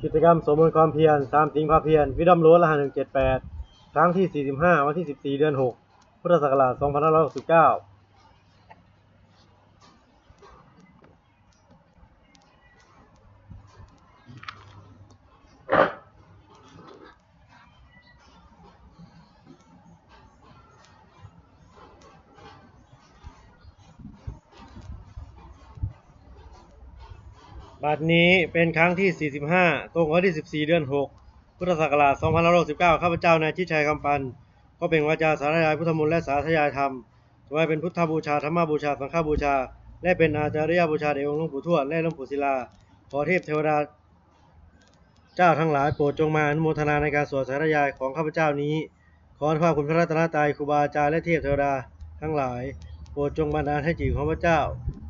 ກິດຈະກຳສວດມົນຄວາມພຽນ ສາມສິງພາພຽນ ວິດອມໂຫຼດ ລະຫັດ ໜຶ່ງເຈັດແປດ ຄັ້ງທີ ສີ່ສິບຫ້າ ວັນທີ ສິບສີ່ ເດືອນ ຫົກ ພຸດທະສັກກະລາດ ສອງພັນຫ້າຮ້ອຍຫົກສິບເກົ້າ. ບັດນີ້ເປັນຄັ້ງທີ ສີ່ສິບຫ້າ ຕົງວັນທີ ສິບສີ່ ເດືອນ ຫົກ ພຸດທະສັກກະລາດ ສອງພັນຫ້າຮ້ອຍຫົກສິບເກົ້າ. ຂ້າພະເຈົ້າ ນາຍຈິດໄຊ ຄຳປັນ ຂໍເປັນວາຈາສາທະຍາຍພຸດທະມົນ ແລະ ສາທະຍາຍທຳ ຖວາຍເປັນພຸດທະບູຊາ, ທຳມະບູຊາ, ສັງຄະບູຊາ ແລະ ເປັນອາຈາລິຍະບູຊາແດ່ອົງຫຼວງປູ່ທວດ ແລະ ຫຼວງປູ່ສິລາ. ຂໍເທບເທວະດາເຈົ້າທັງຫຼາຍ ໂປດຈົ່ງມາອະນຸໂມທະນາໃນການສວດສາທະຍາຍຂອງຂ້າພະເຈົ້ານີ້. ຂໍອານຸພາບຄຸນພະລັດຕະນະໄຕ, ຄູບາອາຈານ ແລະ ເທບເທວະດາທັງຫຼາຍ ໂປດຈົ່ງບັນດານໃຫ້ຈິດຂອງຂ້າພະເຈົ້າ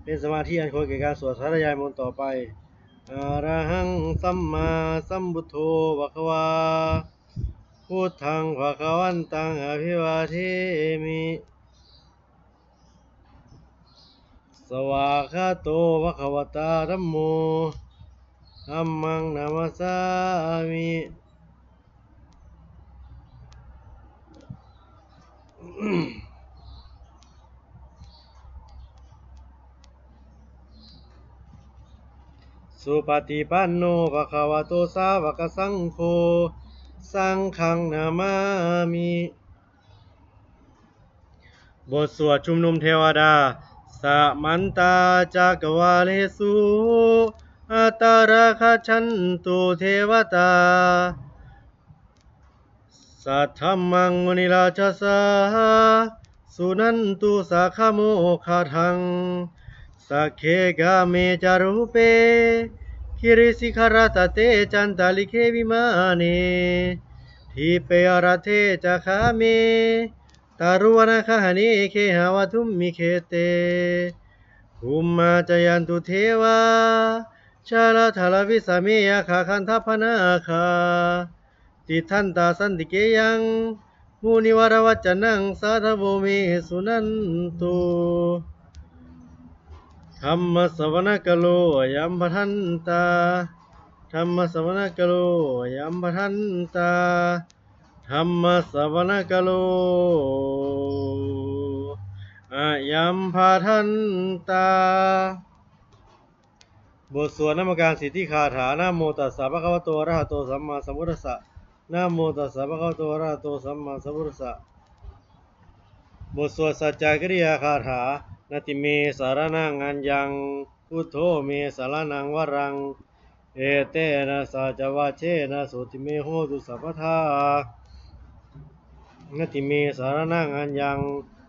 ເປັນສະມາທິອັນຄວນແກ່ການສວດສາທະຍາຍມົນຕໍ່ໄປ. ອະລະຫັງ ສຳມາສຳພຸດໂທ ພະຄະວາ. ພຸດທັງ ພະຄະວັນຕັງ ອະພິວາເທມິ. ສະຫວາກຂາໂຕ ພະຄະວະຕາ ທຳໂມ ທຳມັງ ນະມັດສາມິ. ສຸປະຕິປັນໂນ ພະຄະວະໂຕ ສາວະກະສັງໂຄ ສັງຄັງ ນະມາມິ. ບົດສວດຊຸມນຸມເທວະດາ. ສະມັນຕາຈັກກະວາເລສຸ ອັດຕາລະຄັດສັນຕຸ ເທວະຕາ. ສັດທັມມັງ ມຸນີລາຊະສາ ສຸນັນຕຸ ສັກຂະໂມຄະທັງ. ສັກເຂ ກາເມ ຈາຣະຮູເປ ກິຣິສິຂະລະຕະເຕ ຈັນຕາລິເກ ວິມາເນ ດີເປ ອະຣາເທ ຈະຄາເມ ຕາລຸວະນະຄະຫະເນ ເຄຫະວັດຖຸມມິເຂເຕ ພູມມາຈະຍັນຕຸເທວາ ຈາລະທາລະວິສະເມ ຍັກຂະກັນທະພະນາຄາ ຕິດທັນຕາສັນຕິເກຍັງ ມຸນິວະລະວັດຈະນັງ ສາທະໂວ ເມ ສຸນັນຕຸ. ທຳມະສະວະນະກາໂລ ອະຍັມພະທັນຕາ. ທຳມະສະວະນະກາໂລ ອະຍັມພະທັນຕາ. ທຳມະສະວະນະກາໂລ ອະຍັມພະທັນຕາ. ບົດສວດນະມະການສິດທິຄາຖາ. ນະໂມຕັດສະ ພະຄະວະໂຕ ອະຣະຫະໂຕ ສຳມາສຳພຸດທັດສະ. ນະໂມຕັດສະ ພະຄະວະໂຕ ອະຣະຫະໂຕ ສຳມາສຳພຸດທັດສະ. ບົດສວດສັດຈະກິລິຍາຄາຖາ. ນະຕິເມ ສະລະນັງ ອັນຍັງ ພຸດໂທ ເມ ສະລະນັງ ວະລັງ ເອເຕນະ ສັດຈະວະເຈນະ ໂສຕິເມ ໂຫຕຸ ສັບພະທາ. ນະຕິເມ ສະລະນັງ ອັນຍັງ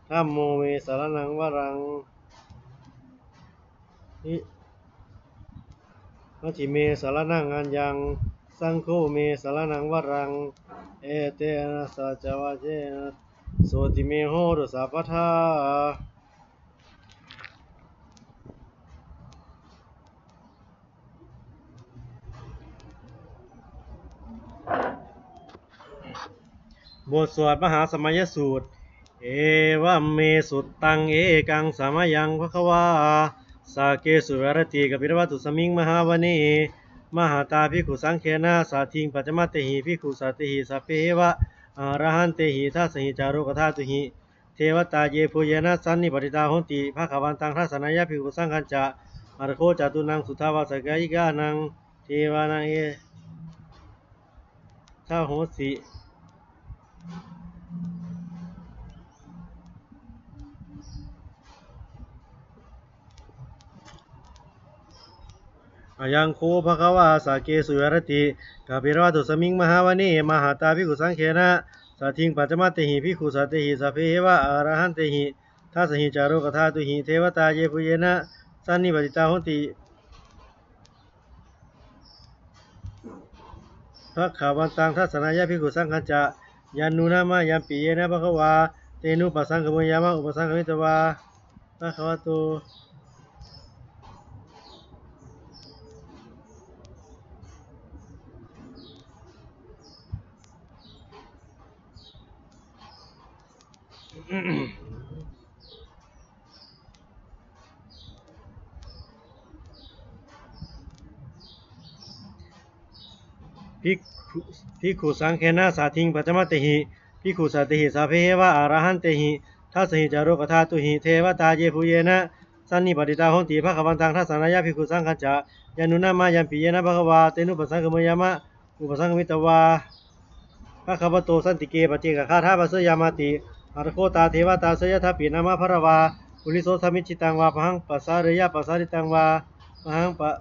ທຳໂມ ເມ ສະລະນັງ ວະລັງ ນະຕິເມ ສະລະນັງ ອັນຍັງ ສັງໂຄ ເມ ສະລະນັງ ວະລັງ ເອເຕນະ ສັດຈະວະເຈນະ ໂສຕິເມ ໂຫຕຸ ສັບພະທາ. ບົດສວດມະຫາສະໄໝຍະສູດ. ເອວັມເມສຸດຕັງ ເອກັງສະມະຍັງ ພະຄະວາ ສາເກສຸວິຫາຣະຕິ ກະປິລະວັດຕຸສະມິງ ມະຫາວະເນ ມະຫະຕາ ພິກຂຸສັງເຄນະ ສາທິງ ປັນຈະມັດເຕຫິ ພິກຂຸສັດເຕຫິ ສັບເພເອວະ ອະລະຫັນເຕຫິ ທັດສະຫິ ຈາໂລກະທາຕຸຫິ ເທວະຕາ ເຢ ພູເຢນະ ສັນນິປະຕິຕາ ໂຫນຕິ ພະຄະວັນຕັງ ທັດສະນາຍະ ພິກຂຸສັງຄັນຈະ ອັດຖະໂຄ ຈະຕຸນັງ ສຸດທາວາສະກາຍິການັງ ເທວານັງ ເອທະໂຫສິ. ອະຍັງໂຄ ພະຄະວາ ສາເກສຸວິຫາຣະຕິ ກະປິລະວັດຕຸສະມິງ ມະຫາວະເນ ມະຫະຕາ ພິກຂຸສັງເຄນະ ສາທິງ ປັນຈະມັດເຕຫິ ພິກຂຸສັດເຕຫິ ສັບເພເອວະ ອະລະຫັນເຕຫິ ທັດສະຫິ ຈາໂລກະທາຕຸຫິ ເທວະຕາ ເຢ ພູເຢນະ ສັນນິປະຕິຕາ ໂຫນຕິ ພະຄະວັນຕັງ ທັດສະນາຍະ ພິກຂຸສັງຄັນຈະ ຍານູນາມະ ຍຳປິເຍນະ ພະຄະວາ ເຕນູປະສັງຄະມຸຍາມະ ອຸປະສັງຄະມິດຕະວາ ພະຄະວະໂຕ. ເ ພິກຂຸ ພິກຂຸສັງເຄນະ ສາທິງ ປັນຈະມະຕິຫິ ພິກຂຸສັດຕິຫິ ສັບເພເຫວະ ອະລະຫັນຕິຫິ ທັດສະຫິ ຈາໂລກະທາຕຸຫິ ເທວະຕາ ເຢ ພູເຢນະ ສັນນິປາຕິຕາ ໂຫຕິ ພະຄະວັນຕັງ ທັດສະນາຍະ ພິກຂຸສັງຄັນຈະ ຍານຸນາມາຍັມປິ ເຢນະ ພະຄະວາ ເຕນຸປະສັງຄະເມຍາມະ ອຸປະສັງຄະມິດຕະວາ ພະຄະວະໂຕ ສັນຕິເກ ປະເຈກະຄາຖາ ພະເສີຍາມາຕິ ອາທະໂຄ ຕາ ເທວະຕາ ເສຍທາ ປີນາມາ ພະລະວາ ປຸລິໂສ ສະມິດຈິຕັງວາ ປະຫັງ ປະສາເຣຍະ ປະສາລິຕັງວາ ປະຫັງ ປະ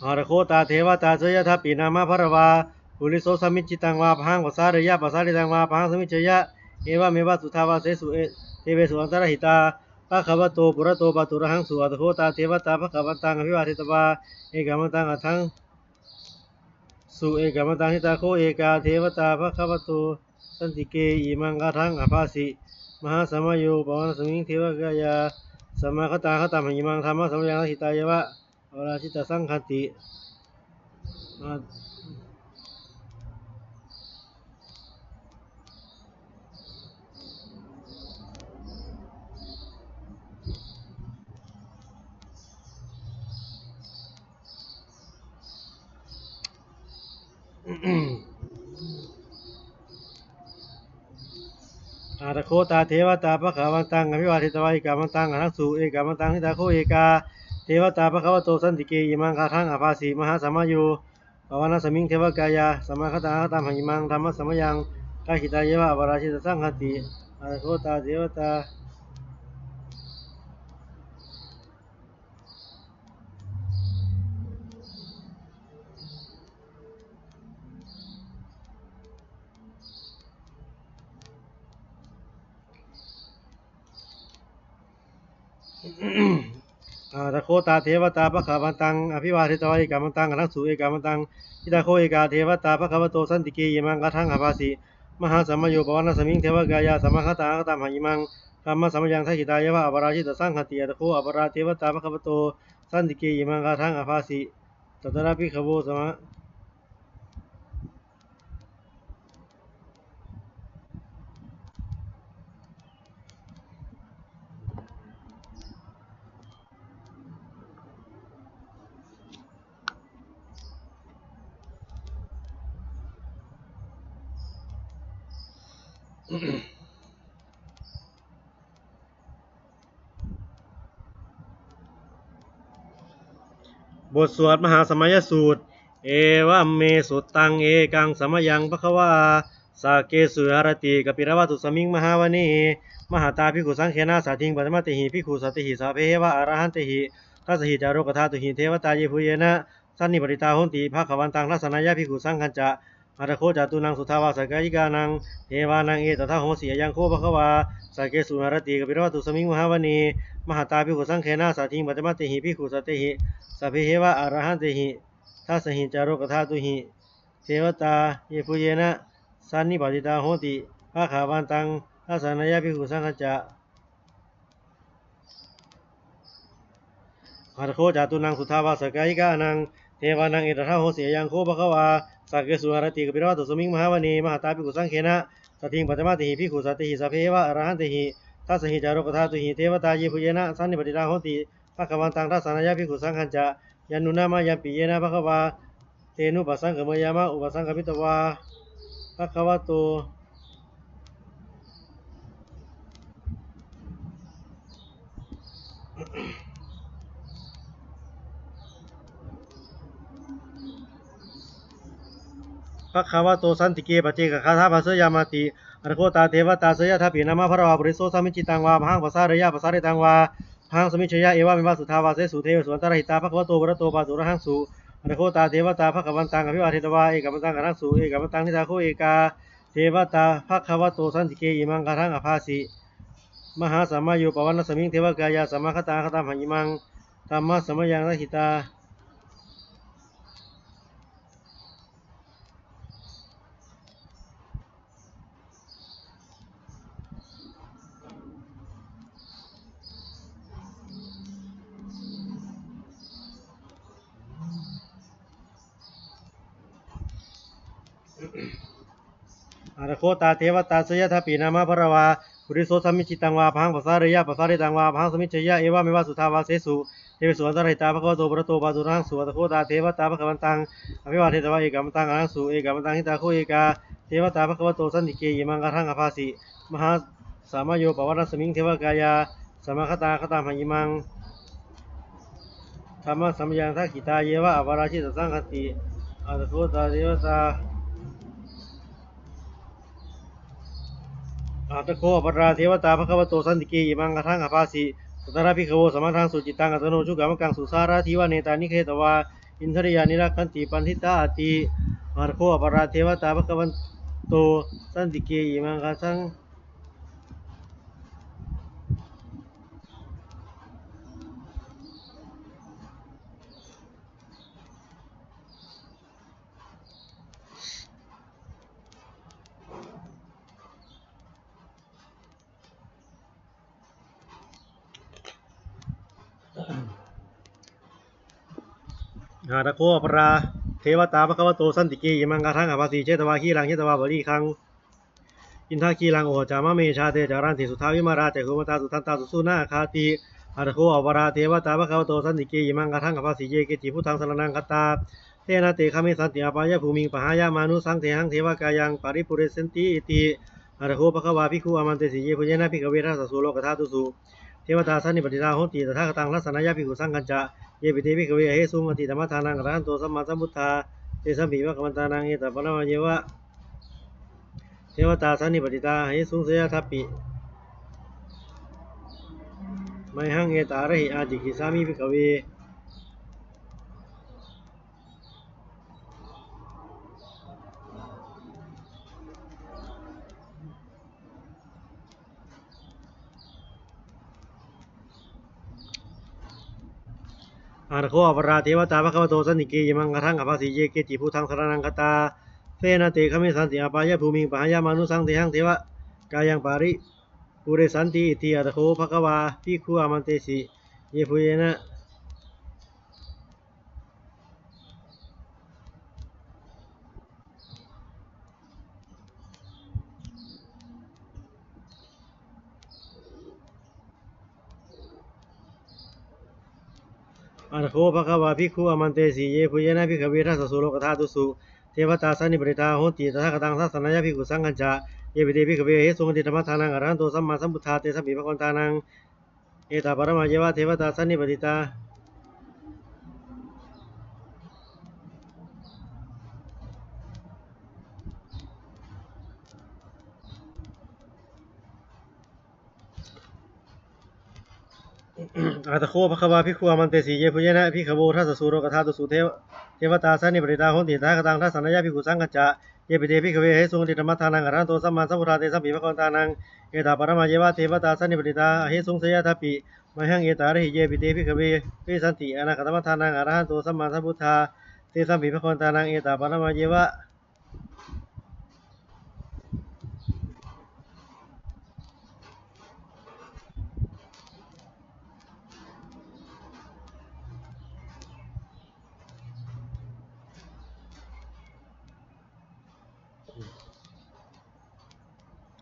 ອາທະໂຄ ຕາ ເທວະຕາ ເສຍທາ ປີນາມາ ພະລະວາ ປຸລິໂສ ສະມິດຈິຕັງວາ ປະຫັງ ປະສາເຣຍະ ປະສາລິຕັງວາ ປະຫັງ ສະມິດຈະຍະ ເອວະເມວະ ສຸທາວາເສສຸ ເອ ເທເວສຸ ອັນຕະລະຫິຕາ ພະຄະວະໂຕ ປຸຣະໂຕ ປາຕຸຣະຫັງສຸ ອາທະໂຄ ຕາ ເທວະຕາ ພະຄະວັນຕັງ ອະພິວາເທຕະວາ ເອກະມັນຕັງ ອະທັງ ສຸ ເອກະມັນຕັງ ທິຕາໂຄ ເອກາ ເທວະຕາ ພະຄະວະໂຕ ສັນຕິເກ ອິມັງກາຖັງ ອະພາສິ ມະຫາສະມະໂຍ ປະວານະສະມິງ ເທວະກາຍາ ສະມາຄະຕາ ຄະຕຳ ຫະອິມັງ ທຳມະສະມະຍັງ ທັດຖິຕາຍະວະ ອະວະຣາຊິຕະສັງຄັນຕິ ອາ ອາທະໂຄ ຕາ ເທວະຕາ ພະຄະວັນຕັງ ອະພິວາເທຕະວາ ເອກະມັນຕັງ ອະທັງສຸ ເອກະມັນຕັງ ທິຕາໂຄ ເອກາ ເທວະຕາ ພະຄະວະໂຕ ສັນຕິເກ ອິມັງກາຖັງ ອະພາສິ ມະຫາສະມະໂຍ ປະວານະສະມິງ ເທວະກາຍາ ສະມາຄະຕາ ຄະຕຳ ຫະອິມັງ ທຳມະສະມະຍັງ ກາຄິຕາຍະວະ ອະວະຣາຊິຕະສັງຄັນຕິ ອາທະໂຄ ຕາ ເທວະຕາ ອາທະໂຄ ຕາ ເທວະຕາ ພະຄະວັນຕັງ ອະພິວາເທຕະວາ ເອກະມັນຕັງ ອະທັງສຸ ເອກະມັນຕັງ ທິຕາໂຄ ເອກາ ເທວະຕາ ພະຄະວະໂຕ ສັນຕິເກ ອິມັງກາຖັງ ອະພາສິ ມະຫາສະມະໂຍ ປະວານະສະມິງ ເທວະກາຍາ ສະມາຄະຕາ ຄະຕຳ ຫະອິມັງ ທຳມະສະມະຍັງ ທັກຂິຕາຍະວະ ອະວະຣາຊິຕະສັງຄັນຕິ ອາທະໂຄ ອະວະຣາ ເທວະຕາ ພະຄະວະໂຕ ສັນຕິເກ ອິມັງກາຖັງ ອະພາສິ ຕະຕະລະພິກຂະໂວ ສະມາ ບົດສວດມະຫາສະໄໝຍະສູດ ເອວະເມສຸດຕັງ ເອກັງສະມະຍັງ ພະຄະວາ ສາເກສຸວິຫາຣະຕິ ກະປິລະວັດຕຸສະມິງ ມະຫາວະນີ ມະຫະຕາ ພິກຂຸສັງເຄນະ ສາທິງ ປັນຈະມະຕິຫິ ພິກຂຸສັດຕິຫິ ສະເພເຫວະ ອະລະຫັນຕິຫິ ທັດສະຫິ ຈາໂລກະທາຕຸຫິ ເທວະຕາ ເຢ ພູເຢນະ ສັນນິປາຕິຕາ ໂຫນຕິ ພະຄະວັນຕັງ ທັດສະນາຍະ ພິກຂຸສັງຄັນຈະ ອາທະໂຄ ຈາຕຸນັງ ສຸທາວາສະກາຍິການັງ ເທວານັງ ເອຕະທະໂຫສິ ອະຍັງໂຄ ພະຄະວາ ສາເກສຸວິຫາຣະຕິ ກະປິລະວັດຕຸສະມິງ ມະຫາວະນີ ມະຫະຕາ ພິກຂຸສັງເຄນະ ສາທິງ ປັນຈະມະຕິຫິ ພິກຂຸສັດຕິຫິ ສະເພເຫວະ ອະລະຫັນຕິຫິ ທັດສະຫິ ຈາໂລກະທາຕຸຫິ ເທວະຕາ ເຢ ພູເຢນະ ສັນນິປາຕິຕາ ໂຫຕິ ພະຄະວັນຕັງ ທັດສະນາຍະ ພິກຂຸສັງຄັນຈະ ອາທະໂຄ ຈາຕຸນັງ ສຸທາວາສະກາຍິການັງ ເທວານັງ ເອຕະທະໂຫສິ ອະຍັງໂຄ ພະຄະວາ ສາເກສຸວິຫາຣະຕິ ກະປິລະວັດຕຸສະມິງ ມະຫາວະນີ ມະຫະຕາ ພິກຂຸສັງເຄນະ ສາທິງ ປັນຈະມະຕິຫິ ພິກຂຸສັດຕິຫິ ສະເພເຫວະ ອະລະຫັນຕິຫິ ທັດສະຫິ ຈາໂລກະທາຕຸຫິ ເທວະຕາ ເຢ ພູເຢນະ ສັນນິປາຕິຕາ ໂຫຕິ ພະຄະວັນຕັງ ທັດສະນາຍະ ພິກຂຸສັງຄັນຈະ ຍານຸນາມາຍັມປິ ເຢນະ ພະຄະວາ ເຕນຸປະສັງຄະເມຍາມະ ອຸປະສັງຄະມິດຕະວາ ພະຄະວະໂຕ ພະຄະວະໂຕ ສັນຕິເກ ປັດເຈກະຄາຖາ ພະເສຍາມາຕິ ອະທະໂຄ ຕາ ເທວະຕາ ເສຍທາ ປີນາມາ ພະລະວາ ປຸລິໂສ ສະມິດຈິຕັງວາ ພະຫັງ ປະສາເຣຍະ ປະສາລິຕັງວາ ພະຫັງ ສະມິດຈະຍະ ເອວະເມວະ ສຸທາວາເສສຸ ເທວະສຸ ອັນຕະລະຫິຕາ ພະຄະວະໂຕ ປຸຣະໂຕ ປາຕຸຣະຫັງສຸ ອະທະໂຄ ຕາ ເທວະຕາ ພະຄະວັນຕັງ ອະພິວາເທຕະວາ ເອກະມັນຕັງ ອະທັງສຸ ເອກະມັນຕັງ ທິຕາໂຄ ເອກາ ເທວະຕາ ພະຄະວະໂຕ ສັນຕິເກ ອິມັງກະຖັງ ອະພາສິ ມະຫາສະມະໂຍ ປະວັນນະສະມິງ ເທວະກາຍາ ສະມາຄະຕາ ຄະຕຳ ຫະອິມັງ ທຳມະສະມະຍັງ ທັກຂິຕາ ອາທະໂຄ ຕາ ເທວະຕາ ເຊຍະທາປິ ນາມະພະລະວາ ປຸລິໂສ ສະມິດຈິຕັງ ວາ ອະປະຫັງ ປະສາເຣຍະ ປະສາລິຕັງ ວາ ອະປະຫັງ ສະມິດຈະຍະ ເອວະເມວະ ສຸທາວາເຊສຸ ເທວະເສວະ ອັນຕະລະຫິຕາ ພະຄະວະໂຕ ປະທານໂຕ ພາວະໂຕ ອະລະຫັງ ສຸ ອາທະໂຄ ຕາ ເທວະຕາ ພະຄະວັນຕັງ ອະພິວາເທດະວາ ເອກະວັນຕັງ ອາລັງ ສຸ ເອກະວັນຕັງ ຫິຕາ ໂຄ ເອກາ ເທວະຕາ ພະຄະວະໂຕ ສັນຕິເກ ອິມັງ ກາຖັງ ອະພາສີ ມະຫາສະມະໂຍ ປະວັດຕະສະມິງ ເທວະກາຍາ ສະມາຄະຕາ ຄະຕາມະ ອິມັງ ທຳມະສະມະຍັງ ທັກຂິຕາ ເຍວະ ອະປະຣາຊິຕະສັງຄະຕິ ອາທະໂຄ ຕາ ເທວະຕາ ອາທະໂຄ ອະປະຣາ ເທວະຕາ ພະຄະວະໂຕ ສັນຕິເກ ອິມັງ ກາຖັງ ອະພາສີ ສັດທາຣະ ພິກຂະໂວ ສະມາທານັງ ສຸຈິດຕັງ ອັດຕະໂນ ຈຸກຳມະກັງ ສຸສາຣາທິວະ ເນຕານິ ເຄຕະວາ ອິນທະຣິຍານິ ລັກຂັນຕິ ປັນທິຕາ ອາຕິ ອາທະໂຄ ອະປະຣາ ເທວະຕາ ພະຄະວັນໂຕ ສັນຕິເກ ອິມັງ ກາຖັງ ອາທະໂຄ ອະປະຣາ ເທວະຕາ ພະຄະວະໂຕ ສັນຕິເກ ອິມັງ ກາຖັງ ອະພາສີ ເຊຕະວາ ຄີລັງ ເຊຕະວາ ປະລີຄັງ ອິນທະຄີລັງ ໂອຫະຈາມະເມ ຊາເຕ ຈາຣັນຕິ ສຸທາ ວິມະລາ ຈັກຂຸມະຕາ ສຸທັນຕາ ສຸຊຸນາຄາຕິ ອາທະໂຄ ອະປະຣາ ເທວະຕາ ພະຄະວະໂຕ ສັນຕິເກ ອິມັງ ກາຖັງ ອະພາສີ ເຍ ເກ ຈິ ພຸດທັງ ສະລະນັງ ຄັດຕາ ເທ ນະ ເຕ ຄາມິສັນຕິ ອາປາຍະ ພູມິງ ປະຫາຍະ ມານຸສັງ ເທຫັງ ເທວະກາຍັງ ປະລິປູເຣສັນຕິ ອິຕິ ອາທະໂຄ ພະຄະວາ ພິກຂຸ ອາມັນເຕສີ ເຍ ພູເຍນະ ພິກຂະເວ ທັດສະ ສຸໂລກະທາຕຸ ທາຕຸ ເທວະຕາ ສັນນິປະຕິຕາ ໂຫຕິ ຕະຖາຄະຕັງ ທັດສະນາຍະ ພິກຂຸ ສັງຄັນຈະ ເຍ ເປ ເຕ ພິກຂະເວ ອະເຫສຸງ ອະຕິຕະມະທານັງ ອະລະຫັນໂຕ ສຳມາສຳພຸດທາ ເຕສັມປິ ວິພາກະວັນຕານັງ ເອຕະປະຣະມາເຍວະ ເທວະຕາ ສັນນິປະຕິຕາ ອະເຫສຸງ ເຊຍະທາປິ ມະຫັງ ເອຕາຣະຫິ ອາຈິກິສາມິ ພິກຂະເວ ອາທະໂຄ ອະປະຣາ ເທວະຕາ ພະຄະວະໂຕ ສັນຕິເກ ອິມັງ ກາຖັງ ອະພາສີ ເຍ ເກ ຈິ ພຸດທັງ ສະລະນັງ ຄັດຕາ ເທ ນະ ເຕ ຄາມິສັນຕິ ອາປາຍະ ພູມິງ ປະຫາຍະ ມານຸສັງ ເທຫັງ ເທວະກາຍັງ ປະລິ ປູເຣສັນຕິ ອິຕິ ອາທະໂຄ ພະຄະວາ ພິກຂຸ ອາມັນເຕສີ ເຍ ພູເຍນະ ອາທະໂຄ ພະຄະວາ ພິກຂຸ ອາມັນເຕສີ ເຍ ພູເຍນະ ພິກຂະເວ ທັດສະ ສຸໂລກະທາຕຸ ທາຕຸ ເທວະຕາ ສັນນິປະຕິຕາ ໂຫຕິ ຕະຖາຄະຕັງ ທັດສະນາຍະ ພິກຂຸ ສັງຄັນຈະ ເຍ ເປ ເຕ ພິກຂະເວ ອະເຫສຸງ ອະຕິຕະມະທານັງ ອະລະຫັນໂຕ ສຳມາສຳພຸດທາ ເຕສັມປິ ພະຄະວັນຕານັງ ເອຕາປະຣະມາເຍວະ ເທວະຕາ ສັນນິປະຕິຕາ ອາທະໂຄ ພະຄະວາ ພິກຂຸ ອາມັນເຕສີ ເຍ ພູເຍນະ ພິກຂະໂວ ທັດສະ ສຸໂລກະທາຕຸ ທາຕຸ ເທວະຕາ ສັນນິປະຕິຕາ ໂຫຕິ ຕະຖາຄະຕັງ ທັດສະນາຍະ ພິກຂຸ ສັງຄັນຈະ ເຍ ເປ ເຕ ພິກຂະເວ ອະເຫສຸງ ອະຕິຕະມະທານັງ ອະລະຫັນໂຕ ສຳມາສຳພຸດທາ ເຕສັມປິ ພະຄະວັນຕານັງ ເອຕາປະຣະມາເຍວະ ເທວະຕາ ສັນນິປະຕິຕາ ອະເຫສຸງ ເຊຍະທາປິ ມະຫັງ ເອຕາຣະຫິ ເຍ ເປ ເຕ ພິກຂະເວ ວິວັດສັນຕິ ອະນາຄະຕະມະທານັງ ອະລະຫັນໂຕ ສຳມາສຳພຸດທາ ເຕສັມປິ ພະຄະວັນຕານັງ ເອຕາປະຣະມາເຍວະ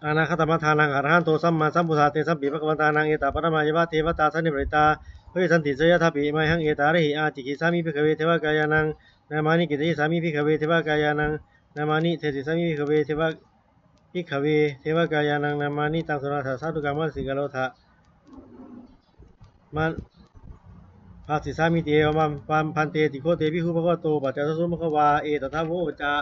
ອະນາຄະຕະມະທານັງ ອະລະຫັນໂຕ ສຳມາສຳພຸດທາ ເຕສັມປິ ພະຄະວັນຕານັງ ເອຕາປະຣະມາເຍວະ ເທວະຕາ ສັນນິປະຕິຕາ ວິວັດສັນຕິ ເຊຍະທາປິ ມະຫັງ ເອຕາຣະຫິ ອາຈິກິສາມິ ພິກຂະເວ ເທວະກາຍານັງ ນາມານິ ກິດຕະຢາສາມິ ພິກຂະເວ ເທວະກາຍານັງ ນາມານິ ເທສິສາມິ ພິກຂະເວ ເທວະ ພິກຂະເວ ເທວະກາຍານັງ ນາມານິ ຕັງ ສຸນະຖະ ສາທຸກັງ ມະນະສິກາໂຣທະ ມະ ພະສິສາມິ ຕິ ເອວະມະ ພັນເຕ ຕິ ໂຄ ເຕ ພິກຂຸ ພະຄະວະໂຕ ປັດຈະສະສຸ ພະຄະວາ ເອຕະທະ ໂວ ວະຈາ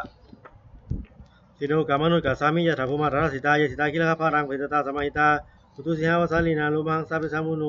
ສິໂລກາມະນຸດກະສາມິ ຍະຖາພູມາ ຕະທາ ສິຕາ ເຢ ສິຕາ ກິລະຄະ ພາລັງ ປະຫິດຕະຕາ ສະມາຫິຕາ ອຸຕຸ ສິຫາ ວະສາລີນາ ໂລມະຫັງ ສາເປ ສາມະນຸໂນ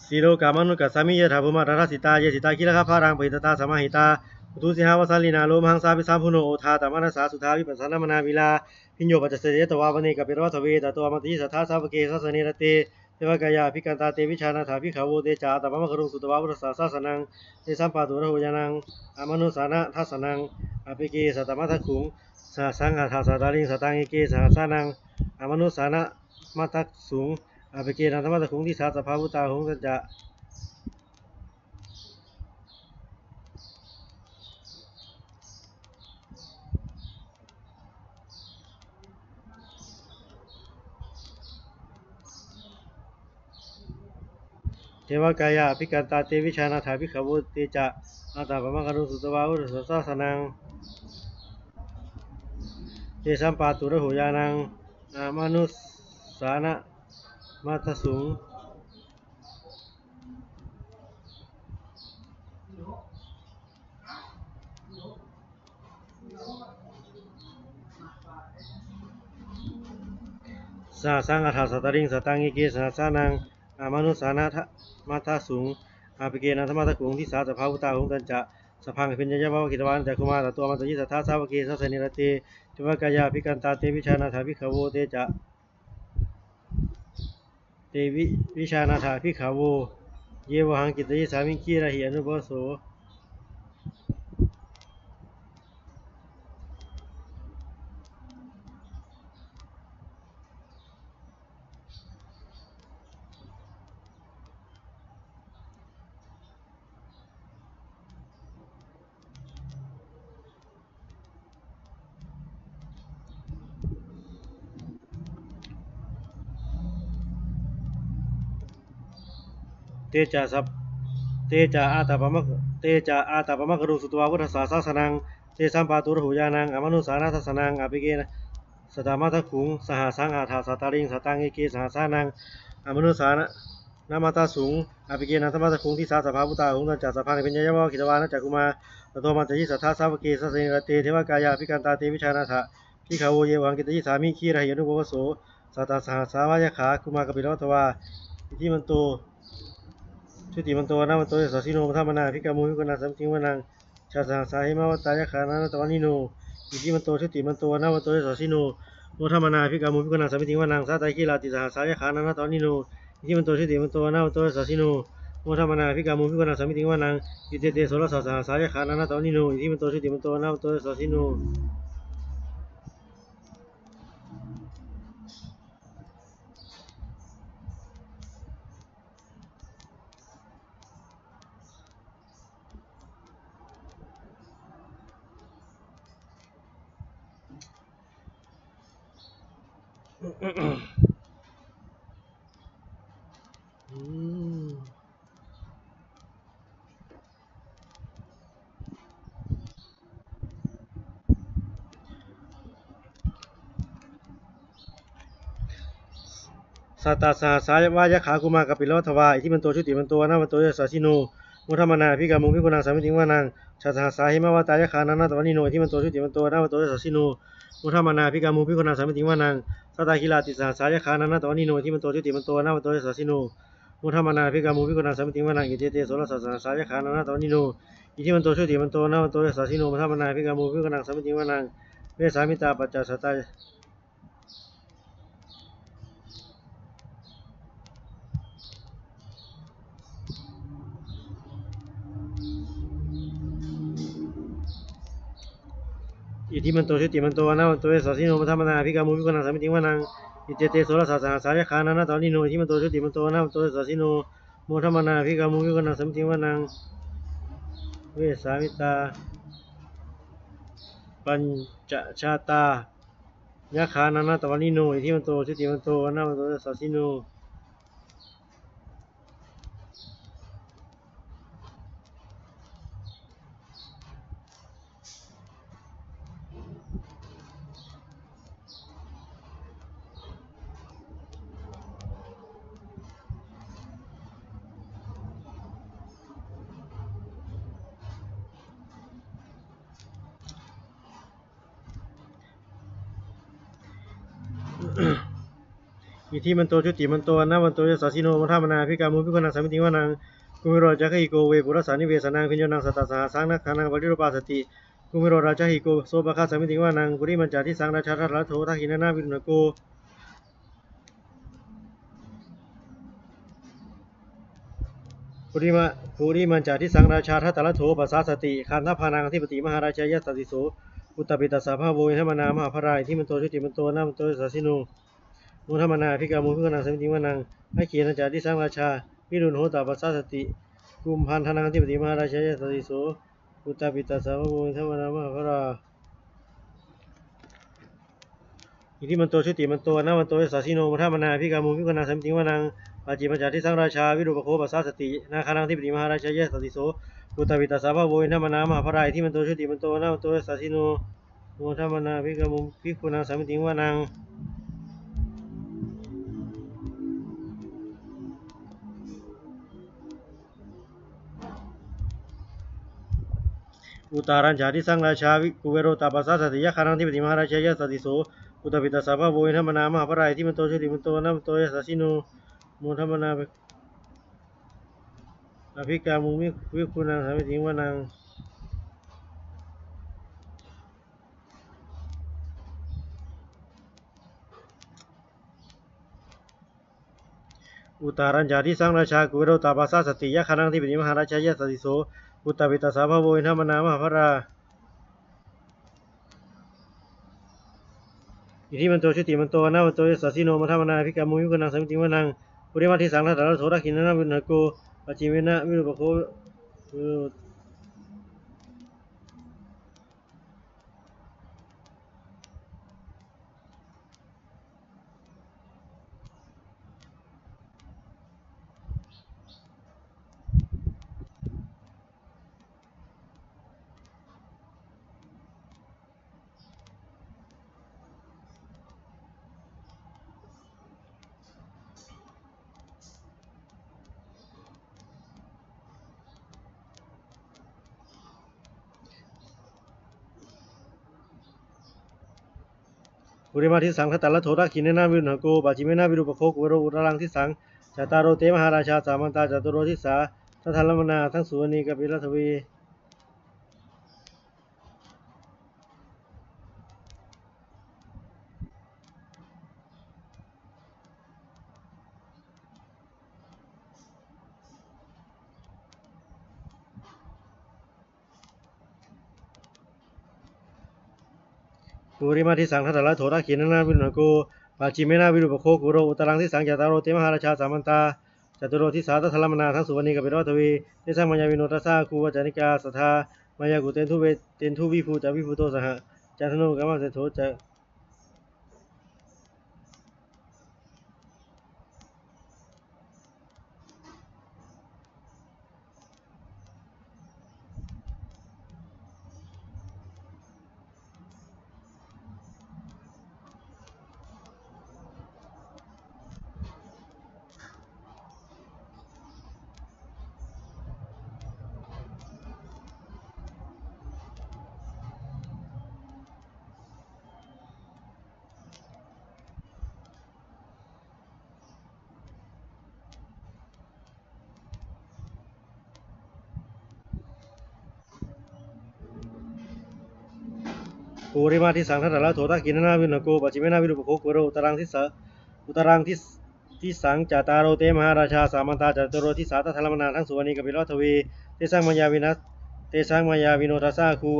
ສິໂລກາມະນຸດກະສາມິ ຍະຖາພູມາ ຕະທາ ສິຕາ ເຢ ສິຕາ ກິລະຄະ ພາລັງ ປະຫິດຕະຕາ ສະມາຫິຕາ ອຸຕຸ ສິຫາ ວະສາລີນາ ໂລມະຫັງ ສາເປ ສາມະນຸໂນ ໂອທາຕະ ມານະສາ ສຸທາ ວິປັດສະນາ ມະນາ ວິລາ ພິນໂຍ ປັດຈະເສ ເຈຕະວາ ວະເນ ກະເປຕະວາ ທະເວ ຕະໂຕ ອະມະຕະຍິ ສັດທາ ສາວະເກ ສາສະເນ ຣະເຕ Devakāyā abhikkantā, te vijānātha bhikkhavo. Te ca ātappamakaruṃ sutvā buddhassa sāsanaṃ, tesampāturahu ñāṇaṃ, amanussāna dassanaṃ. Appeke satamaddakkhuṃ, sahassaṃ atha sattariṃ. Sataṃ eke sahassānaṃ, amanussānamaddasuṃ. Appekenantamaddakkhuṃ, disā sabbā phuṭā ahuṃ. Tañca Devakāyā abhikkantā, te vijānātha bhikkhavo. Te ca ātappamakaruṃ sutvā buddhassa sāsanaṃ, tesampāturahu ñāṇaṃ, amanussānamaddasuṃ. Sahassaṃ atha sattariṃ. Sataṃ eke sahassānaṃ, amanussānamaddasuṃ. Appekenantamaddakkhuṃ, disā sabbā phuṭā ahuṃ. Tañca sabbaṃ abhiññāya vavakkhitvāna cakkhumā, tato āmantayi satthā sāvake sāsane rate. Devakāyā abhikkantā, te vijānātha bhikkhavo. Te ca te vi- vijānātha bhikkhavo, ye vohaṃ kittayissāmi, girāhi anupubbaso. Te ca sab- te ca ātappama- te ca ātappamakaruṃ sutvā buddhassa sāsanaṃ, tesampāturahu ñāṇaṃ, amanussānadassanaṃ. Appekenantamaddakkhuṃ, sahassaṃ atha sattariṃ. Sataṃ eke sahassānaṃ, amanussāna- namaddasuṃ. Appekenantamaddakkhuṃ, disā sabbā phuṭā ahuṃ. Tañca sabbaṃ abhiññāya vavakkhitvāna cakkhumā, tato āmantayi satthā sāvake sāsane rate. Devakāyā abhikkantā, te vijānātha bhikkhavo, ye vohaṃ kittayissāmi, girāhi anupubbaso. Sattasahassā va yakkhā bhummā kāpilavatthavā, iddhimanto jutimanto vaṇṇavanto yasassino, modamānā abhikkāmuṃ bhikkhūnaṃ samitiṃ vanaṃ. Chasahassā hemavatā yakkhā nānattavaṇṇino, iddhimanto jutimanto vaṇṇavanto yasassino, modamānā abhikkāmuṃ bhikkhūnaṃ samitiṃ vanaṃ. Sātāgirā tisahassā yakkhā nānattavaṇṇino, iddhimanto jutimanto vaṇṇavanto yasassino, modamānā abhikkāmuṃ bhikkhūnaṃ samitiṃ vanaṃ. Iccete soḷasasahassā yakkhā nānattavaṇṇino, iddhimanto jutimanto vaṇṇavanto yasassino. Sattasahassā va yakkhā bhummā kāpilavatthavā, iddhimanto jutimanto vaṇṇavanto yasassino, modamānā abhikkāmuṃ bhikkhūnaṃ samitiṃ vanaṃ. Chasahassā hemavatā yakkhā nānattavaṇṇino, iddhimanto jutimanto vaṇṇavanto yasassino, modamānā abhikkāmuṃ bhikkhūnaṃ samitiṃ vanaṃ. Sātāgirā tisahassā yakkhā nānattavaṇṇino, iddhimanto jutimanto vaṇṇavanto yasassino, modamānā abhikkāmuṃ bhikkhūnaṃ samitiṃ vanaṃ. Iccete soḷasasahassā yakkhā nānattavaṇṇino, iddhimanto jutimanto vaṇṇavanto yasassino, modamānā abhikkāmuṃ bhikkhūnaṃ samitiṃ vanaṃ. Vessāmittā pañcasatā iddhimanto jutimanto vaṇṇavanto yasassino, modamānā abhikkāmuṃ bhikkhūnaṃ samitiṃ vanaṃ. Iccete soḷasasahassā yakkhā nānattavaṇṇino, iddhimanto jutimanto vaṇṇavanto yasassino, modamānā abhikkāmuṃ bhikkhūnaṃ samitiṃ vanaṃ. Vessāmittā pañcasatā yakkhā nānattavaṇṇino, iddhimanto jutimanto vaṇṇavanto yasassino. Iddhimanto jutimanto vaṇṇavanto yasassino, modamānā abhikkāmuṃ bhikkhūnaṃ samitiṃ vanaṃ. Kumbhīro rājagahiko vepullassa nivesanaṃ, bhiyyo naṃ satasahassaṃ nāgānaṃ paṭirūpāsati. Kumbhīro rājagahiko sopāga samitiṃ vanaṃ, purimañca disaṃ rājā dhataraṭṭho dakkhiṇena virūḷhako. ປຸລິມະ ປຸລິມັນຈາທິສັງ ຣາຊາທັດຕະລະໂທ ປັດສາສະຕິ ຄັນທະພານັງ ອະທິປະຕິ ມະຫາຣາຊາ ຍະສາຕິໂສ ປຸດຕາປິຕາສາ ພະວະໂວ ເວທະມະນາ ມະຫາພະລາ ອິທິມັນໂຕ ໂຊຕິມັນໂຕ ອະນາວັນໂຕ ຍະສາສິໂນ ໂມທະມະນາ ອະພິກາມຸງ ພິກຂຸນັງ ສາມິຕິວະນັງ ອາເຂນະຈາທິສັງ ຣາຊາ ວິລຸນໂຫຕາ ປັດສາສະຕິ ກຸມພັນທະນັງ ອະທິປະຕິ ມະຫາຣາຊາ ຍະສາຕິໂສ ປຸດຕາປິຕາສາ ພະວະໂວ ເວທະມະນາ ມະຫາພະລາ ອິທິມັນໂຕ ໂຊຕິມັນໂຕ ອະນາວັນໂຕ ຍະສາສິໂນ ໂມທະມະນາ ອະພິກາມຸງ ພິກຂຸນັງ ສາມິຕິວະນັງ ປາຈິມະຈາທິສັງ ຣາຊາ ວິຣູປະໂຄ ປັດສາສະຕິ ນາຄານັງ ອະທິປະຕິ ມະຫາຣາຊາ ຍະສາຕິໂສ ປຸດຕາປິຕາສາ ພະວະໂວ ເວທະມະນາ ມະຫາພະລາ ອິທິມັນໂຕ ໂຊຕິມັນໂຕ ອະນາວັນໂຕ ຍະສາສິໂນ ໂມທະມະນາ ອະພິກາມຸງ ພິກຂຸນັງ ສາມິຕິວະນັງ ອຸດຕາລັນຈາທິສັງ ຣາຊາ ວິ ກຸເວໂຣຕາປັດສາສະຕິ ຍັກຂານັງ ອະທິປະຕິ ມະຫາຣາຊາ ຍະສາຕິໂສ ປຸດຕາປິຕາສາ ພະວະໂວ ເວທະມະນາ ມະຫາພະລາ ອິທິມັນໂຕ ໂຊຕິມັນໂຕ ອະນາວັນໂຕ ຍະສາສິໂນ ໂມທະມະນາ ອະພິກາມຸງ ວິ ວິກຂຸນັງ ສາມິຕິວະນັງ ອຸດຕາລັນຈາທິສັງ ຣາຊາ ກຸເວໂຣຕາປັດສາສະຕິ ຍັກຂານັງ ອະທິປະຕິ ມະຫາຣາຊາ ຍະສາຕິໂສ ປຸດຕາປິຕາສາ ພະວະໂວ ເວທະມະນາ ມະຫາພະລາ ອິທິມັນໂຕ ໂຊຕິມັນໂຕ ອະນາວັນໂຕ ຍະສາສິໂນ ໂມທະມະນາ ອະພິກາມຸງ ວິກຂຸນັງ ສາມິຕິວະນັງ ປຸລິມະທິສັງ ທັດຕະລະໂທ ທັກຂິນະນາ ວິລຸນນະໂກ ປັດຈິເມນະ ວິຣູປະໂຄ ປຸລິມະທິສັງ ທັດຕະລະໂທ ທັກຂິນະນາ ວິລຸນນະໂກ ປັດຈິເມນະ ວິຣູປະໂຄ ກຸເວໂຣ ອຸດຕະລັງທິສັງ ຈາຕາໂຣ ເຕ ມະຫາຣາຊາ ສາມັນຕາ ຈະຕຸໂຣທິສາ ທັດທະລະມະນາ ທັງສູນ ວັນນີ ກັບປິລະທະວີ ປຸລິມະທິສັງ ທັດຕະລະໂທ ທັກຂິນະນາ ວິລຸນນະໂກ ປັດຈິເມນະ ວິຣູປະໂຄ ກຸເວໂຣ ອຸດຕະລັງທິສັງ ຈາຕາໂຣ ເຕ ມະຫາຣາຊາ ສາມັນຕາ ຈະຕຸໂຣທິສາ ທັດທະລະມະນາ ທັງສູນ ວັນນີ ກັບປິລະທະວີ ເຕສັງ ມາຍາວິໂນ ຕັດສະ ອາຄູ ວັດຈະນິກາ ສັດທາ ມາຍາ ກຸເຕນທຸ ເວ ເຕນທຸ ວິພູ ຈະ ວິພູໂຕ ສະຫະ ຈັນທະໂນ ກາມະເສໂຖ ຈະ ປຸລິມະທິສັງ ທັດຕະລະໂທ ທັກຂິນະນາ ວິລຸນນະໂກ ປັດຈິເມນະ ວິຣູປະໂຄ ກຸເວໂຣ ອຸດຕະລັງທິສາ ອຸດຕະລັງທິ ທິສັງ ຈາຕາໂຣ ເຕ ມະຫາຣາຊາ ສາມັນຕາ ຈະຕຸໂຣທິສາ ທັດທະລະມະນາ ທັງສູນ ວັນນີ ກັບປິລະທະວີ ເຕສັງ ມາຍາວິນະ ເຕສັງ ມາຍາວິໂນ ຕັດສະ ອາຄູ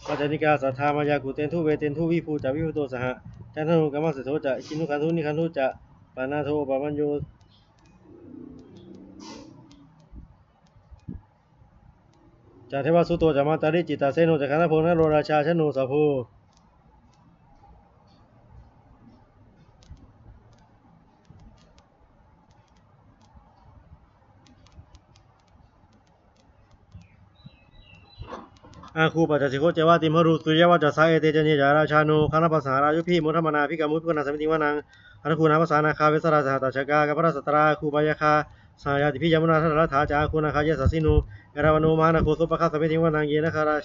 ວັດຈະນິກາ ສັດທາ ມາຍາ ກຸເຕນທຸ ເວເຕນທຸ ວິພູ ຈະ ວິພູໂຕ ສະຫະ ຈັນທະໂນ ກາມະເສໂຖ ຈະ ຄິນນຸຄັນທຸ ນິຄັນທຸ ຈະ ປະນາໂທ ໂອປະມະໂຍ ຈະ ເທວະສຸໂຕ ຈະ ມາຕາລິ ຈິດຕະເສໂນ ຈະ ກັນທະໂພ ນະໂຣ ຣາຊາ ຊະໂນ ສາໂພ. ອາຄູ ປັດຈະສິໂຄ ເຈວະ ຕິມຫະຣູ ສຸລິຍະວາຈະສາ ເອເຕ ຈະ ເນ ຈາ ຣາຊາໂນ ຄະນະປະສາ ຣາຍຸພິ ໂມທະມະນາ ອະພິກາມຸ ພິກຂຸນັງ ສາມິຕິວະນັງ ອະນຸຄູນາ ພະສາ ນາຄາ ເວສະລາ ສະຫັດຕະ ຊະກາ ກັບພະຣາຊະຕະລາ ອາຄູ ປາຍາຄາ ສະຫະຍາຕິພິ ຍາມຸນາ ທັດຕະລະຖາ ຈະ ອາຄູ ນາຄາ ເຢສະສິໂນ ເອຣາວັນໂນ ມະຫານາໂຄ ສຸປະຄາ ສາມິຕິວະນັງ ເຢນະຄາຣາ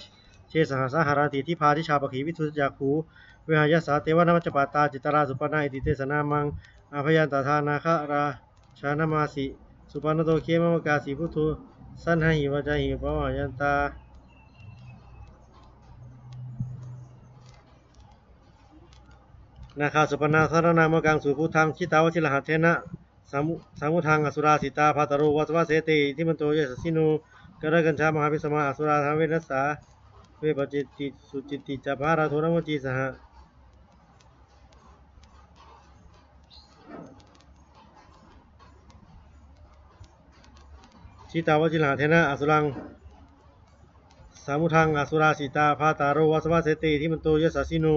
ເຊສະຫະສາ ຫະຣານຕິ ທິພາ ທິຊາ ປະຂີ ວິທູດຈະຈັກຂູ ວິຫາຍັດສາ ເທວະນາມັດຈະປາຕາ ຈິດຕະລາ ສຸປະນາ ອິຕິເຕສະນາມັງ ອາພະຍັນຕະທາ ນາຄະຣາ ຊານະມາສີ ສຸປະນະໂຕ ເຄມະມະກາສີ ພຸດໂທ ສັນຫະຫິ ວາຈາຫິ ປະວາຫະຍັນຕາ ນາຄາ ສຸປະນາ ສະລະນາມະກັງ ສຸພຸດທັງ ຈິດຕາວະຊິລະຫັດເຖນະ ສາມຸ ສາມຸທັງ ອະສຸລາສີຕາ ພາຕາໂລ ວາສະວາເສເຕ ອິທິມັນໂຕ ເຢສະສິໂນ ກາລະກັນຊາ ມະຫາວິສະມາ ອະສຸລາ ທາເວນັດສາ ເວປະຈິດຕິ ສຸຈິດຕິ ຈະ ປະຫາລາໂທ ນະໂມຈີ ສະຫະ ຈິຕາວະຈິລະເທນະ ອະສຸລັງ ສາມຸທັງ ອະສຸລາສີຕາ ພາຕາໂລ ວາສະວາເສເຕ ອິທິມັນໂຕ ເຢສະສິໂນ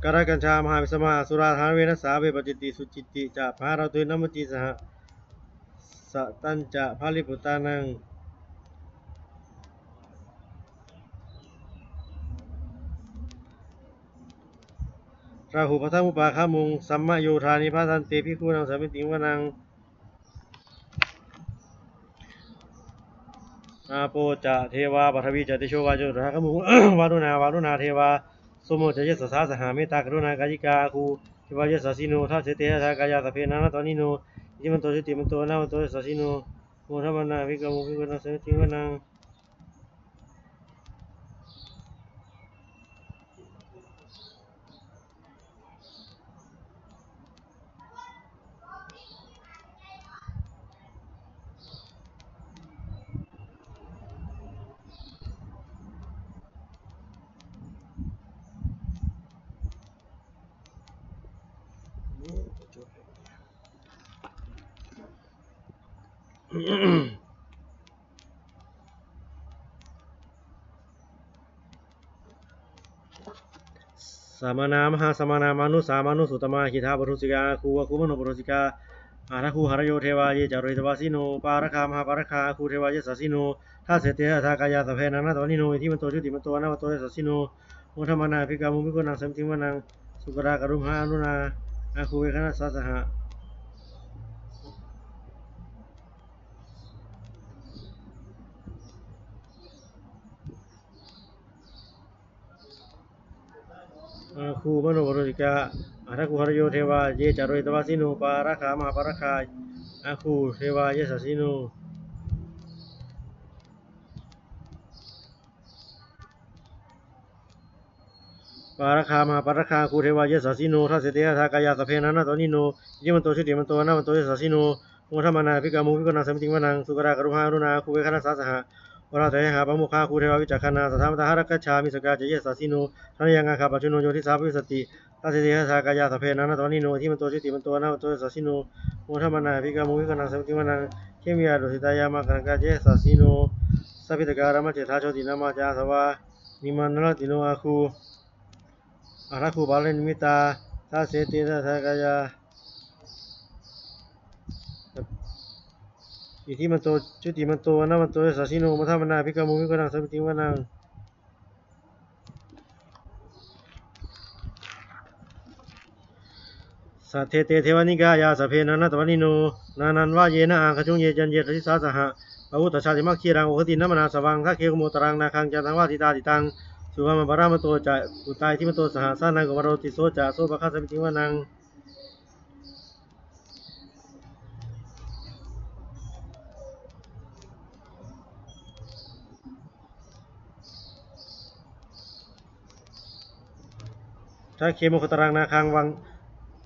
ກາລະກັນຊາ ມະຫາວິສະມາ ອະສຸລາ ທາເວນັດສາ ເວປະຈິດຕິ ສຸຈິດຕິ ຈະ ປະຫາລາໂທ ນະໂມຈີ ສະຫະ ສະຕັນຈະ ພະລິປຸດຕານັງ ຣາຫູປະທະມຸປາຄາມຸງ ສັມມະໂຍທານິ ພັດທັນເຕ ພິກຂຸນັງ ສະມິຕິງ ວະນັງ ອາໂປຈະ ເທວາ ປະຖະວີຈະ ເຕໂຊວາໂຈ ທາຄະມຸງ ວາລຸນາ ວາລຸນາ ເທວາ ໂສໂມຈະ ເຢສະສາ ສະຫະ ເມດຕາ ກະລຸນາ ກາຍິກາ ອາຄູ ເທວາ ເຢສະສິໂນ ທາເສ ເຕ ທາກາຍາ ສະເພ ນານາຕະວັນຕິໂນ ອິທິມັນໂຕ ຈຸຕິມັນໂຕ ວະນະວັນໂຕ ເຢສະສິໂນ ໂມທະມານາ ອະພິກາມຸງ ພິກຂຸນັງ ສະມິຕິງ ວະນັງ ສະມະນາ ມະຫາສະມະນາ ມະນຸສາ ມະນຸສຸດຕະມາ ຄີທາປະທຸສິກາ ອາຄູ ອາຄູ ມະໂນປະທຸສິກາ ອາທັກຂຸ ຫະຣະໂຍ ເທວາ ເຢຈາໂລຫິຕວາສິໂນ ປາຣະຄາ ມະຫາປາຣະຄາ ອາຄູ ເທວາ ເຢສະສິໂນ ທາເສ ເຕ ທາທາກາຍາ ສະເພ ນານາຕະວັນຕິໂນ ອິທິມັນໂຕ ຈຸຕິມັນໂຕ ວະນະວັນໂຕ ເຢສະສິໂນ ໂມທະມານາ ອະພິກາມຸງ ພິກຂຸນັງ ສະມິຕິງ ວະນັງ ສຸກະລາ ກະລຸມຫະ ອາລຸນາ ອາຄູ ເວຄະນະສາ ສະຫະ ອາຄູ ມະໂນປະທຸສິກາ ອາທັກຂຸ ຫະຣະໂຍ ເທວາ ເຢຈາໂລຫິຕວາສິໂນ ປາຣະຄາ ມະຫາປາຣະຄາ ອາຄູ ເທວາ ເຢສະສິໂນ ປາຣະຄາ ມະຫາປາຣະຄາ ອາຄູ ເທວາ ເຢສະສິໂນ ທາເສ ເຕ ທາທາກາຍາ ສະເພ ນານາຕະວັນຕິໂນ ອິທິມັນໂຕ ຈຸຕິມັນໂຕ ວະນະວັນໂຕ ເຢສະສິໂນ ໂມທະມານາ ອະພິກາມຸງ ພິກຂຸນັງ ສະມິຕິງ ວະນັງ ສຸກະລາ ກະລຸມຫະ ອາລຸນາ ອາຄູ ເວຄະນະສາ ສະຫະ ວະລາ ເຕ ຫະ ຫະ ປະໂມຄາ ອາຄູ ເທວາ ວິຈັກຂະນາ ສັດທາ ມັດຕາ ຫະລັກຂະຊາມິ ສະກາ ຈະ ເຢສະສິໂນ ທະນະຍັງ ອາຄາ ປັດຈຸໂນ ໂຍທິສາ ພະວິສະຕິ ທາເສ ເຕ ທາທາກາຍາ ສະເພ ນານາຕະວັນຕິໂນ ອິທິມັນໂຕ ຈຸຕິມັນໂຕ ວະນະວັນໂຕ ເຢສະສິໂນ ໂມທະມານາ ອະພິກາມຸງ ພິກຂຸນັງ ສະມິຕິງ ວະນັງ ເຄມິຍາ ໂດສິຕາຍາມະ ກະລັງກາ ຈະ ເຢສະສິໂນ ສະພິດຕະກາ ຣາມະ ເສດຖາ ໂຊຕິນາມາ ຈະ ອາສະວາ ນິມານະລະຕິໂນ ອາຄູ ອາທັກຂຸ ປາລະນິມິດຕາ ທາເສ ເຕ ທາທາກາຍາ ອິທິມັນໂຕ ຈຸຕິມັນໂຕ ວະນະວັນໂຕ ເຢສະສິໂນ ໂມທະມານາ ອະພິກາມຸງ ພິກຂຸນັງ ສະມິຕິງ ວະນັງ ສັດເທ ເຕ ເທວະນິກາຍາ ສະເພ ນານາຕະວັນຕິໂນ ນານັນວະເຍນະ ອາຄະຈຸງ ເຢຈັນເຢສະສິສາ ສະຫະ ປະວຸດຕະຊາຕິມັກຄີລັງ ໂອຄະຕິນະມະນາສະວັງ ທັກເຂກຸໂມຕະລັງ ນາຄັງ ຈັນທັງວາ ທິຕາທິຕັງ ສຸພະມະປະຣາມະໂຕ ຈະ ປຸດຕາ ອິທິມັນໂຕ ສະຫະ ສານັງ ກຸມາໂຣ ຕິໂສ ຈະ ໂສພະຄະ ສະມິຕິງ ວະນັງ ທັກເຂມຸກຄະຕະລັງ ນາຄັງວັງ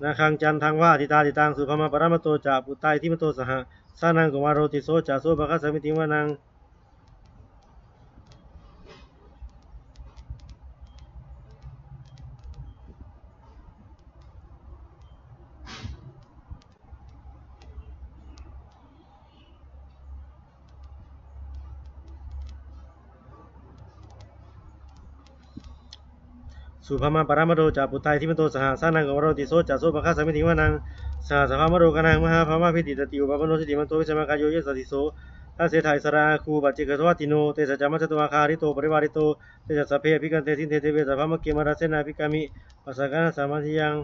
ນາຄັງຈັນທັງວາ ທິຕາທິຕັງ ສຸພະມະປະຣາມະໂຕ ຈະ ປຸດຕາ ອິທິມັນໂຕ ສະຫະ ສານັງ ກຸມາໂຣ ຕິໂສ ຈະ ໂສພະຄະ ສະມິຕິງ ວະນັງ ສຸພະມະປະຣາມະໂຕ ຈະ ປຸດຕາ ອິທິມັນໂຕ ສະຫະ ສານັງ ກຸມາໂຣ ຕິໂສ ຈະ ໂສພະຄະ ສະມິຕິງ ວະນັງ ສະຫັດສະພາມະໂຣກະນັງ ມະຫາພາມະພິຕິຕາຕິ ອຸປະປະນໂນ ຈຸຕິມັນໂຕ ວິຊາມະກາໂຍ ເຢສະສິໂສ ທາເສ ຖາອິສະຣາ ອາຄູ ປັດເຈກະສະວັດຕິໂນ ເຕສະຈາມະຈະໂຕ ອາຄາຫະລິໂຕ ປະລິວາລິໂຕ ເຕສະສະເພ ອະພິກະເຕ ສິນເທ ເທເວ ສະພາມະເກ ມາຣາເຊນາ ອະພິກາມິ ປັດສະກະນະ ສາມັນທິຍັງ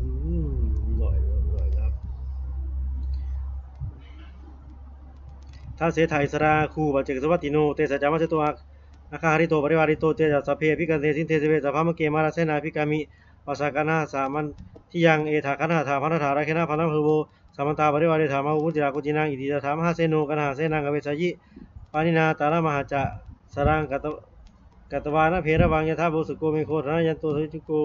ອືມ ອາກາດຮ້ອນ ທາເສ ຖາອິສະຣາ ອາຄູ ປັດເຈກະສະວັດຕິໂນ ເຕສະຈາມະຈະໂຕ ອາ ອາຄາຫະລິໂຕ ປະລິວາລິໂຕ ເຕສະສະເພ ອະພິກະເຕ ສິນເທ ເທເວ ສະພາມະເກ ມາຣາເຊນາ ອະພິກາມິ ປັດສະກະນະ ສາມັນທິຍັງ ເອທາຄະນະ ຫະຖາ ພັນທະຖາ ຣາເຄນະ ພັນທະເພໂວ Samantā parivāretha mā hu muñcittha koci naṃ. Iti tattha mahāseno kaṇhasenaṃ avesayi. Pāṇinā talamāhacca saraṃ katvāna bheravaṃ. Yathā pāvussako megho thanayanto savijjuko.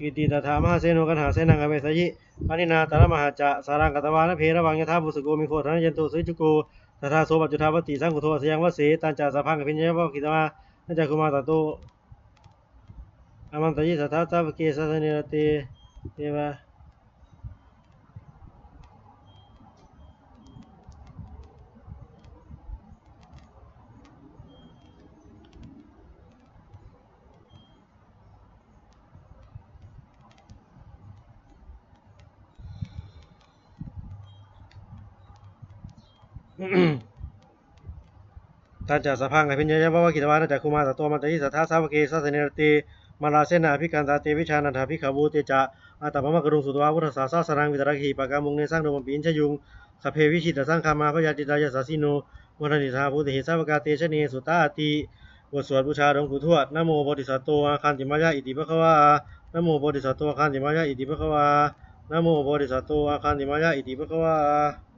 Iti tattha mahāseno kaṇhasenaṃ avesayi. Pāṇinā talamāhacca saraṃ katvāna bheravaṃ. Yathā pāvussako megho thanayanto savijjuko. Tadā so paccudāvatti saṅkuddho asayaṃvase. Tañca sabbaṃ abhiññāya vavakkhitvāna cakkhumā tato āmantayi satthā sāvake sāsane rate. Deva Tañca sabbaṃ abhiññāya vavakkhitvāna cakkhumā tato āmantayi satthā sāvake sāsane rate. Mārasenā abhikkantā te vijānātha bhikkhavo. Te ca ātappamakaruṃ sutvā buddhassa sāsanaṃ vītarāgehi pakkāmuṃ nesaṃ lomampi iñjayuṃ. Sabbe vijitasaṅgāmā bhayātītā yasassino modanti saha bhūtehi sāvakā te janesutāti. บทสวดบูชาหลวงปู่ทวด Namo bodhisatto āgantimāya iti bhagavā. Namo bodhisatto āgantimāya iti bhagavā. Namo bodhisatto āgantimāya iti bhagavā.